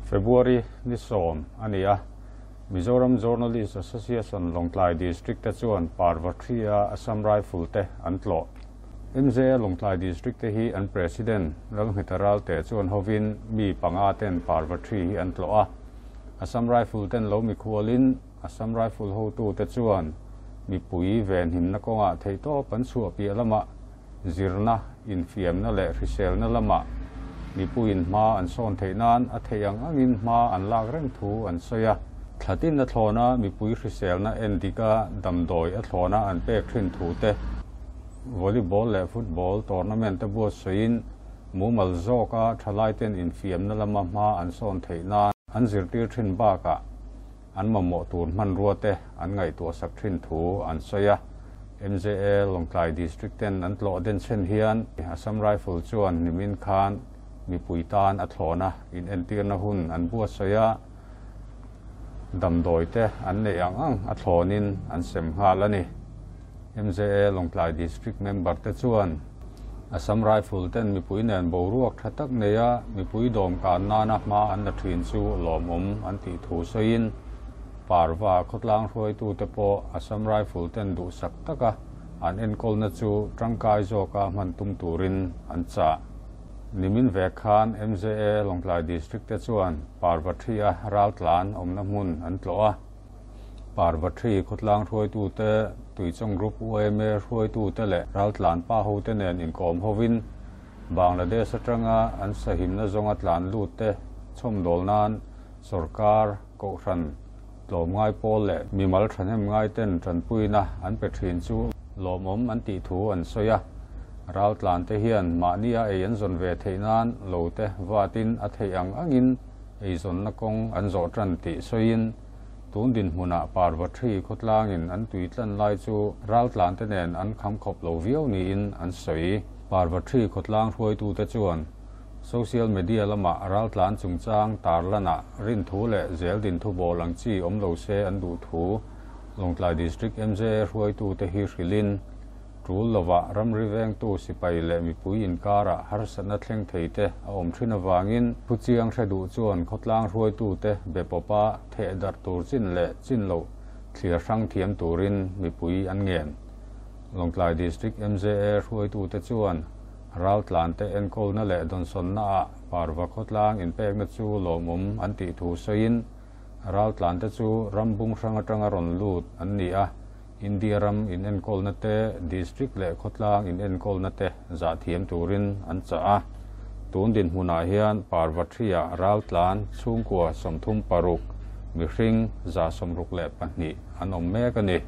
February ni 10 a ni a, Mizoram Journalist Association Lawngtlai District te chuan Parvathri-a Assam Rifle te an tlawh. MJA Lawngtlai District te hi an President Lalngheta Ralte chuan hovin mi panga ten Parvathri hi an tlawh a. Assam Rifle ten lo mikhualin Assam Rifle hotute chuan mipui venhimna kawngah theihtawp an chhuah piah lamah zirna, infiamna leh hriselna lamah mipuiin hma an sawn theih nan a theih ang angin hma an lak reng thu an sawi a. Thlatin a thlawna mipui hriselna en dika damdawi a thlawna an pek thin thu te, volleyball leh football tournament te buatsawiin mumal zawka thalaiten infiamna lama hma an sawn theih nan an zirtir thin bakah an mamawh tur hmanrua te an ngaihtuahsak thin thu an sawi a. MJA Lawngtlai District ten an tlawh den chhen hian Assam Rifle chuan nimin khan mipui tan a thlawna inentirna hun an buatsawi a, damdawi te an neih ang ang a thlawnin an sem nghal a ni. MJA Lawngtlai District member te chuan Assam Rifle ten mipui nen boruak tha tak neia mipui dawmkan nana hma an la thin chu lawmawm an tih thu sawiin Parva khawtlang hruaitute pawh Assam Rifle ten duhsak taka an enkawlna chu tangkai zawka hman tum turin an chah. Nimin vek khan MJA Lawngtlai District te chuan Parva Thri-a raltlan awmna hmun an tlawh a. Parvathri khawtlang hruaitute, Tuichawng Group yma hruaitute leh raltlan pa hote nen inkawm hovin Bangladesh atanga an sahimna zawnga tlan lutte chhawmdawl nan sorkar, kohhran, tlawmngai pawl leh mimal thahnem ngaiten tanpuina an pe thin chu lawmawm an tih thu an sawi a. Raltlante hian mahnia ei an zawn ve theih nan lote vatin a theih ang angin eizawnna kawng an zawh tan tih sawiin tun dinhmunah Parvathri khawtlangin an tui tlan lai chu raltlante nen an kham khawp lo viau niin an sawi. Parvathri khawtlang hruaitute chuan social media lamah raltlan chungchang tarlanah rinthu leh zeldin thu bawl ang chi awm lo se an duh thu Lawngtlai District MJA hruaitute hi hrilhin Tul lovah ramri vengtu sipai leh mipui inkarah harsatna thleng thei te a awm thin avangin thuchiang hre duh chuan khawtlang hruaitute be pawpa theh darh tur chin leh chin loh thlir hrang thiam turin mipui an ngen. Lawngtlai District MJA hruaitute chuan raltlante enkawlna leh dawnsawnnaah parva khawtlang inpekna chu lawmawm an tih thu sawiin raltlante chu ram bung hrang atanga rawn lut an ni a, India ram inenkawlna te, district leh khawtlang inenkawlna te zah thiam turin an chah a. Tun dinhmunah hian Parvathri-ah raltlan chhungkua 36, mihring 162 an awm mek a ni.